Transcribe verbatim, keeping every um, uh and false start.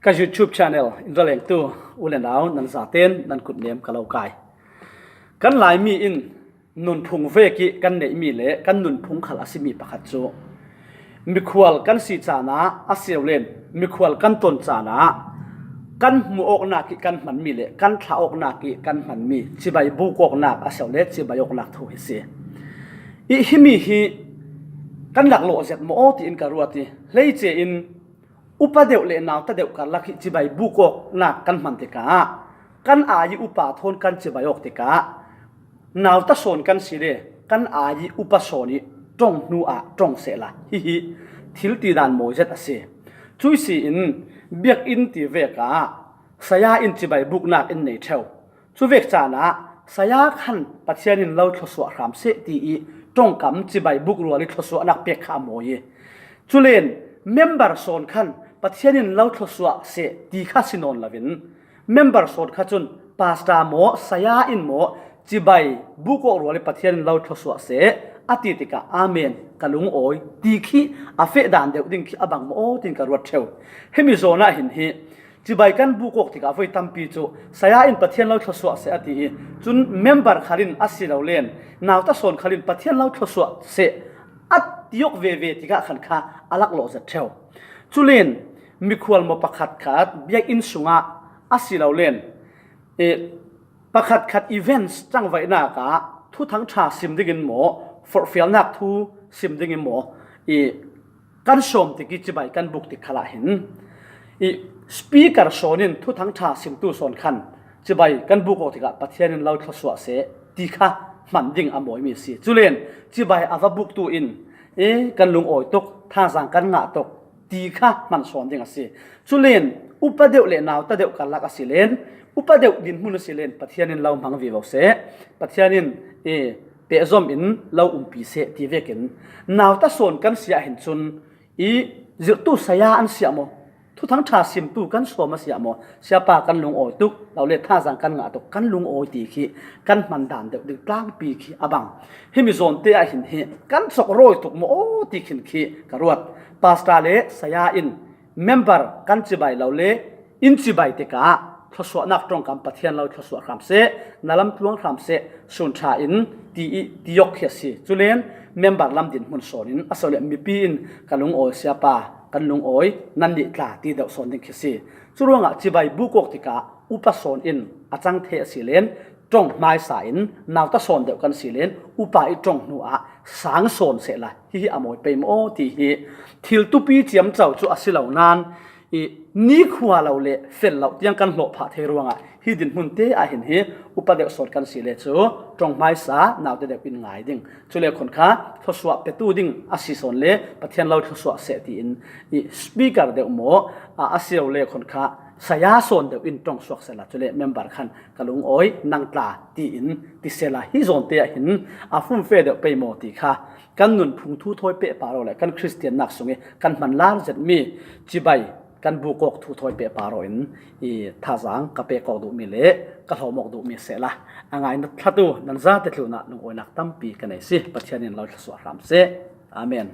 Ka YouTube channel in ra lengtu u le nau nan zaten nan kutnem ka lo kai. Kan Laimi in nunphung vek ih kan neihmi le kan nunphung khal a simi pakhat cu mikhual kan si caan ah a si lo len mikhual kan ton caan ah kan hmuh awknak ih kan hmanmi le kan thlah awknak ih kan hmanmi cibai buk awknak a si lo le cibai awknak thu hi si. Ih himi hi kan laklawh zet maw tiin ka ruat ih hleice in upa deuh le nauta deuh karlak ih cibai buk awknak kan hman tikah kan ai ih upa thawn kan cibai awk tikah nauta sawn kan si le kan ai ih upa sawn ih ṭong hnu ah ṭong sehla hihi thil tidan mawi zet a si. Cuih si in biakinn ti vek ah saya in cibai buknak in nei ṭheu. Cuvek caan ah saya khan Pathian in lo thluasuah hram seh ti ih ṭongkam cibai buk rual ih thluasuahnak pek kha a mawi ih culen member sawn khan Pathian in lo thluasuah seh ti kha si nawn loin member sawn kha cun pastor maw saya in maw cibai buk awk rual ih Pathian in lo thluasuah seh a ti tikah amen ka lungawi ti khi a feh dan deuh ding khi a bang maw tiin ka ruat ṭheu. Himi zawn ah hin hi cibai kan buk awk tikah voi tampi cu saya in Pathian lo thluasuah seh a ti ih cun member khal in a si lo len nauta sawn khal in Pathian lo thluasuah seh a ti awk veve tikah khan kha a laklawh zet ṭheu. Culen mikhual maw pakhatkhat biakinn sungah a si lo len eh, pakhatkhat events ṭangvaihnak ah thuthang ṭha sim dingin maw forhfialnak thu sim dingin maw ih kan sawm tik ih cibai kan buk tik khalah hin ih speaker sawn in thuthang ṭha simtu sawn khan cibai kan buk awk tikah Pathian in lo thluasuah seh ti kha hman ding a mawimi a si. Culen cibai a va buktu in eh kan lungawi tuk, thazaang kan ngah tuk ti kha hman sawn ding a si. Culen upa deuh le nauta deuh karlak a si len upa deuh dinhmun a si len Pathian in lo hmang vivo seh, Pathian in eh pehzom in lo umpi seh ti vekin nauta sawn kan si ah hin cun ih zirhtu saya an siah maw, thuthang ṭha simtu kan sawm a siah maw, siapa kan lungawi tuk lo le thazaang kan ngah tuk kan lungawi ti khi kan hman dan deuh ding tlangpi khi a bang. Himi zawnte ah hin hi kan cawk rawi tuk maw aw ti khin khi ka ruat. Pastor le saya in member kan cibai lo le in cibai tikah thluasuahnak ṭongkam Pathian lo thluasuah hram seh, na lam tluang hram seh, sun ṭha in ti ih ti awk khi a si. Culen member lam dinhmun sawn in a si lo le mipi in ka lungawi siapa kan lungawi nan nih tla ti deuh sawn ding khi a si. Curuangah cibai buk awk tikah upa sawn in a cang thei a si len ṭong hmaisa in nauta sawn deuh kan si len upa ih ṭong hnu ah sang sawn sehla hihi a mawi pei maw ti hi thil tupi ciamco cu a si lo nain ih nikhua lo le fel lo tiang kan hlawh phah thei ruangah hi dinhmun te ah hin hi upa deuh sawn kan si le cu ṭong hmaisa nauta deuh in ngai ding. Cule khun kha thluasuah petu ding a si sawn le Pathian lo thluasuah seh tiin ih speaker deuh maw a, a si lo le khun kha saya sawn deuh in ṭong suak sehla cule member khan ka lungawi nang tla tiin ti sehla hi zawnte ah hin a fumfe deuh pei maw ti kha kan nunphung thu thawi pehpar aw le kan Khristiannak sungih kan hman lar zetmi cibai kan buk awk thu thawi pehpar aw in ih thazaang ka pek awk duhmi le ka hlawm awk duhmi sehla a ngai na thlatu nan zate tlunah lungawinak tampi ka nei si. Pathian in lo thluasuah hram seh. Amen.